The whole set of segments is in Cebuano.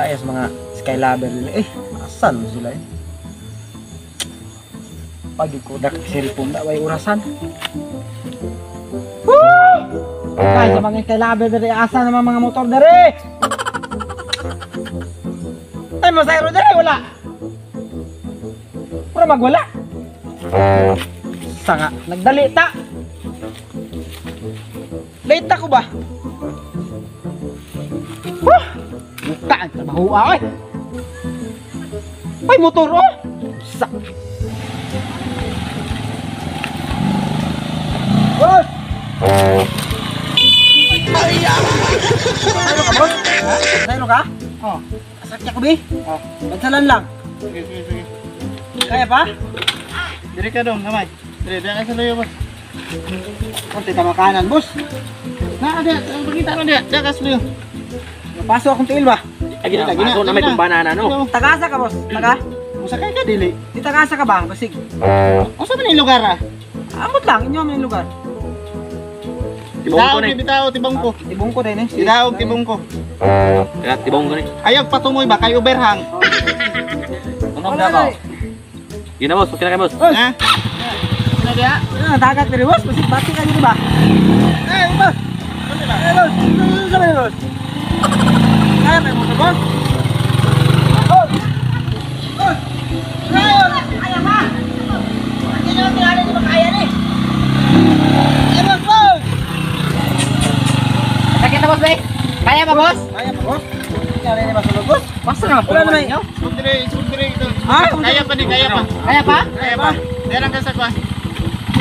Kaya sa mga skylover nila. Eh, asan mo sila eh? Pagi ko dak cellphone da way orasan. Woo! Kaya sa mga skylover dere, asa naman mga motor dere? Ay, masayro dere wala. Pura magwala. Sanga, nagdali ta. Late ta ko ba? Huh! Buka ang trabaho ay. Ay, motor oh. Sa. Boss! Ano ka, boss? Ano ka? Oh. Asakya ko, bi? Oh. Bansalan lang. Sige, sige, sige. Kaya pa? Diri ka dong, gamay. Diri, diri ka sa layo, boss. Kunti ka makanan, boss. Na, ada, pakita ko diya. Diya ka sa layo. Paso akong tiil ba? Ay, gina, paso na may tumbanana, no? Tagasa ka, boss. Taga? Musakay ka, dili. Di tagasa ka ba? Basig. Unsa man yung lugar, ah? Amot lang, inyo man yung lugar. Tibong ko na. Bitaw, tibong ko. Tibong ko din eh. Bitaw, tibong ko. Kaya tibong ko ni. Ayaw patumoy ba kay overhang? Tunog na ba? Yun na, boss. Okay na kayo, boss. Ha? Sino diya? Dagat diri, boss. Basig bati ka diri ba? Eh, boss. Eh, boss. Sa ba, boss? Kaya pa mo, boss? Boss. Boss. Kaya ba? Hindi naman tingali ni makaya ni. Eh, boss, boss. Sakit na, boss, bay? Kaya ba, boss? Kaya pa, boss. Tingali ni masulod, boss. Basta na, wala naman. Sugdire, sugdire ito. Ah, kaya pa ni, kaya pa. Kaya pa? Kaya pa. Meron ka sa kwa.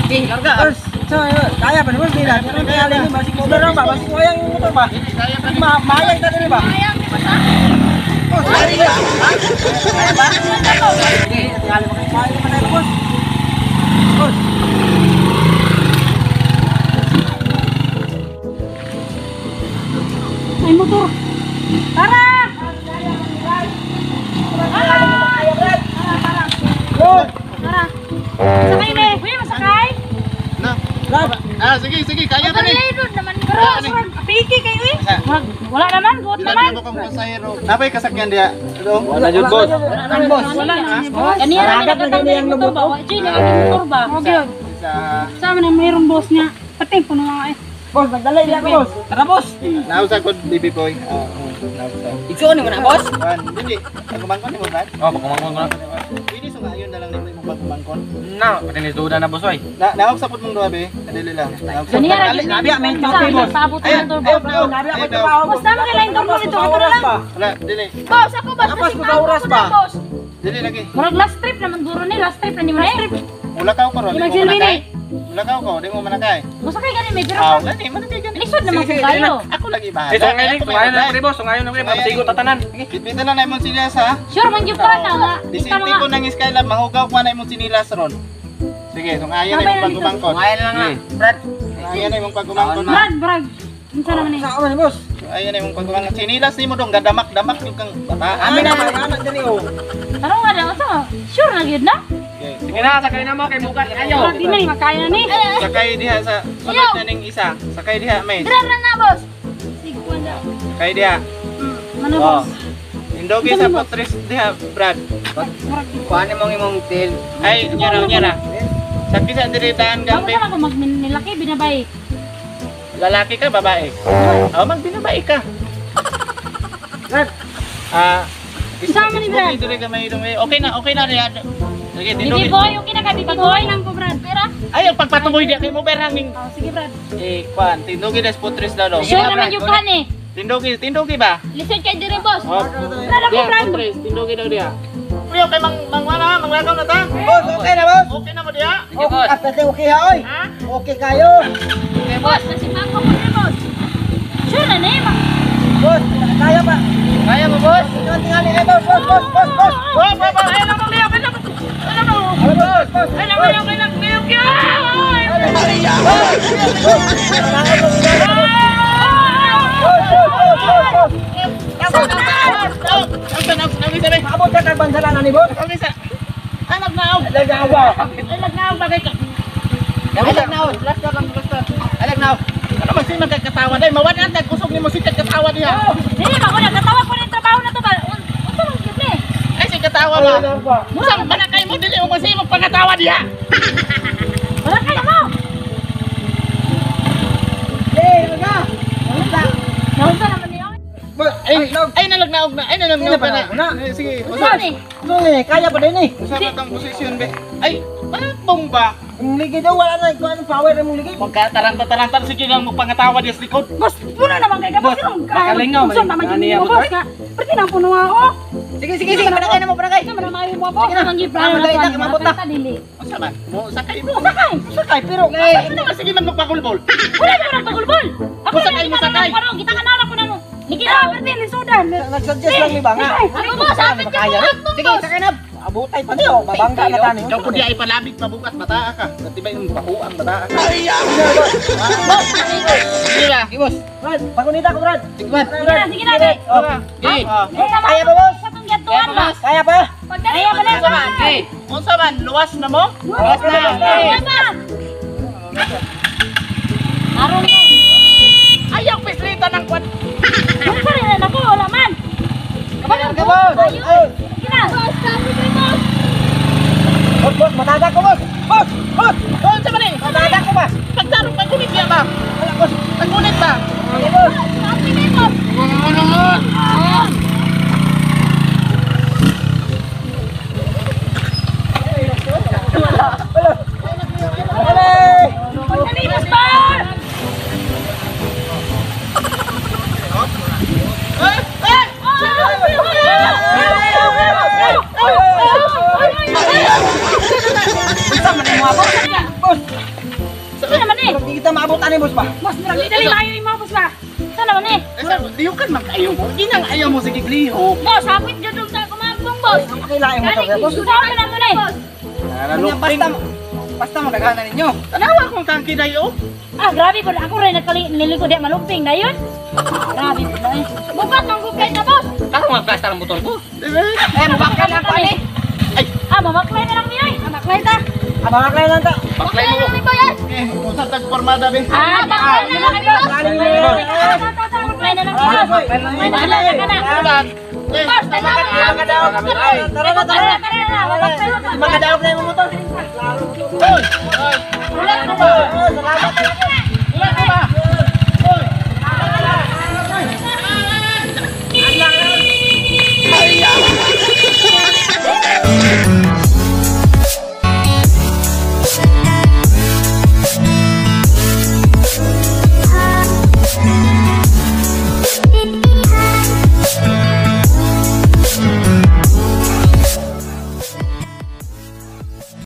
Okay, larga. Boss, kaya pa ni boss, nila. Pero tingali ni basig mo lang ba? Basig mo yung motor ba? Kaya pa ni. Mayang ta diri ba? Mayang di ba sa? Boss, kaya ba? Kaya ba? Sige, tingali mo kayo. Kaya pa na, boss. Boss. Ay, motor. Tara! Tara! Sakay, me! Uy, masakay! Na. Ah, sige, sige, kaya pa ni. Pero naman, pero piki kayo eh. Wala naman, buot naman. Dilad mo kang pasahero. Napay kasakyan diya. Wala jud, boss. Wala naman, boss. Wala naman, boss. Kaniya ra nagkatang yung motor ba? Wa jud ang motor ba? Sa man ang mayroon boss niya. Pati puno nga eh. Boss, nagdala ila ko, boss. Tara, boss. Nausa ko, baby boy. Nausa. Igsuon mo na, boss. Wan, dili. Pagkumangkon ni mo, Brad? Oh, pagkumangkon ko na. Pwede sungayon na lang nimo imong pagkumangkon. Na, pati ni Duda na, boss, oy. Na, naog sa pud mong duha, be. Dili lang. Kaniya ra gyud. Nabi, may tote, boss. Paabot ang motor ba? Boss, tama kay lain dormo nito. Ito na lang. Wala, dili. Boss, ako boss. Tapos ko oras ba? Dili lagi. Murag last trip naman guro ni, last trip na ni mo eh. Mula ka ko ron. Di magsilbi ni. Mula ka ko, di mo manakay. Musakay gani may pero. Ah, gani, manakay gani. Lisod naman kung kayo. Ako lagi bahala. Eh, sungayon na pre, boss. Sungayon na pre, masigo tatanan. Bitbitan na na imong sinilas, ha? Sure man gyud ka na nga. Disinti ko nang Skylab, mahugaw ko na imong sinilas ron. Sige, sungayon na imong pagumangkon. Sungayon na lang na, Brad. Sungayon na imong pagumangkon. Brad, Brad. Unsa naman ni? Sa man, boss. Sungayon na imong pagumangkon. Sinilas nimo dong gadamak-damak yung kang bata. Amin na anak diri oh. Tarong nga daw sa. Sure na gyud na. Sige na, sakay na mo kay bukas kayo. Di man makaya ni. Sakay diha sa sunod na ning isa. Sakay diha, may. Dira na, boss. Sige wala. Sakay diha. Mano, boss? Indogi sa potres diha, Brad. Kuan imong imong tail. Ay, nyara nyara. Sakay sa diri daan Bago gambe. sa ako magminilaki binabay. Lalaki ka, babae? Oh, magbinabae ka. Brad. Ah, Isama ni Brad. Diri ka may okay na diha. Sige, Bibi boy, okay na ka, bibi boy. Nang ko, Brad. Pera? Ay, ang pagpatumoy diha kay mo berhanging. Oh, sige, Brad. Eh, kwan, tindugi na potres daw. Sure naman yung kan eh. Tindugi, tindugi ba? Lisod kay dire, boss. Oh. Brad, ako, Brad. Potres, tindugi daw diha. Kuya, kay mang mangwana, manglakaw na ta. Boss, okay na, boss. Okay na mo diha? Sige, boss. Okay, okay ha, oy. Okay kayo. Boss, masimang ko po, boss. Sure na ni, Boss, kaya pa. Kaya mo, boss? Tingali, eh, boss, boss, boss, boss, boss. Boss, boss, boss, ay lang liyo, ay lang. Ay lang. Boss, boss. Ay lang, ay lang, ay lang, liyo kyo. Maabot ka kag bansalan ani, boss. Anak naog. Lagawa. Ay lagnaw bagay ka. Ay lagnaw, last lang, last. Ay lagnaw. Ano man sing magkakatawa day, mawad ang kusog nimo si katawa diha. Dili ba ko nagkatawa ko ng trabaho na to ba? pangatawa ba? Musa manakay mo dili mo kasi mo pangatawa diha. Wala kayo mo. Eh, maga. Naunsa naman niyo? Ay, ay nalagnaog na. Ay nalagnaog na. Sige, Unsa ni? Kaya pa din eh. Usa pa tang posisyon be. Ay, parang ba? Ang ligid daw, wala na. Ikaw anong power ang ligid? Pagkataranta-taranta, sige lang mo pangatawa diya sa likod. Boss, puno naman kay kapag sinong makalingaw, Unsa naman yun mo, boss nga. Pwede nang puno ako. Sige, sige, sige. Panakay na mo, panakay. Unsa man ang maayo mo, boss? Ang giplano Tama, na dahil mabot na. Dili. Unsa man? Mo sakay mo. Sakay. Sakay, pero... Ay, naman sige man magpakulbol. Wala naman nagpagulbol. Ako Musakay, musakay. Parang kita ka ko na mo. Nikita, pwede ni sudan. Nag-suggest lang ni ba nga? Ako boss, hapit ka mo. Sige, sakay na. Abutay pa niyo, babangga na tani. Ikaw po di ay palabig pabukat bataa ka. Natibay yung bahuang bataa ka. Ay, Sige ba? Sige, boss. Brad, pagunita ko, Brad. Sige, man. Sige na, sige na, be. Oh. Sige. Kaya pa, boss? Sa tong yatuan ba? Kaya pa? Kaya pa na. Okay. Unsa man, luwas na mo? Luwas na. Luwas na. Aron mo. Ayaw pislita ng kwan. Unsa rin na ako, wala man. Kapag Ka, boss. Ayun. Sige na. Boss, sabi ko boss. Boss, boss, matadak ko, boss. Boss, boss. Unsa man eh? Matadak ko ba? Pagtarong paggunit niya ba? Wala, boss. Paggunit ba? Sige, boss. Sabi ko boss. Wala. Pagdali, boss ba? Unsa man mo ako? Boss, Saan naman eh? hindi kita maabutan eh, boss ba? Boss, murag dali maayo imo, boss ba? Saan naman eh? Lihukan man kayo mo. Ginang ayaw mo sige liho. Boss, hapit jud og sa kumagong, boss. Ang pakilain mo to, boss. Saan naman to eh? Basta basta magagana ninyo. Tanawa akong tangki na yo. Ah, grabe po. Ako rin nagkalilikod di malumping na yun. Grabe po na eh. Bukat ng gugay na, boss. Karon magplasta ang motor ko. Eh, mabakal lang pa ni. Ah, mamaklay na lang niya eh. Mamaklay ta. Ah, mga klay lang ta. Baklay mo. Baklay na lang yan. Eh, unsa tag formada be? Ah, baklay na lang boss. Baklay na lang boss. Baklay na lang. Boss, tanawa na lang. Tara na, tara. Tara na, mabaklay na. Makadaog na yung motor. Hoy! Wala na ba? Salamat.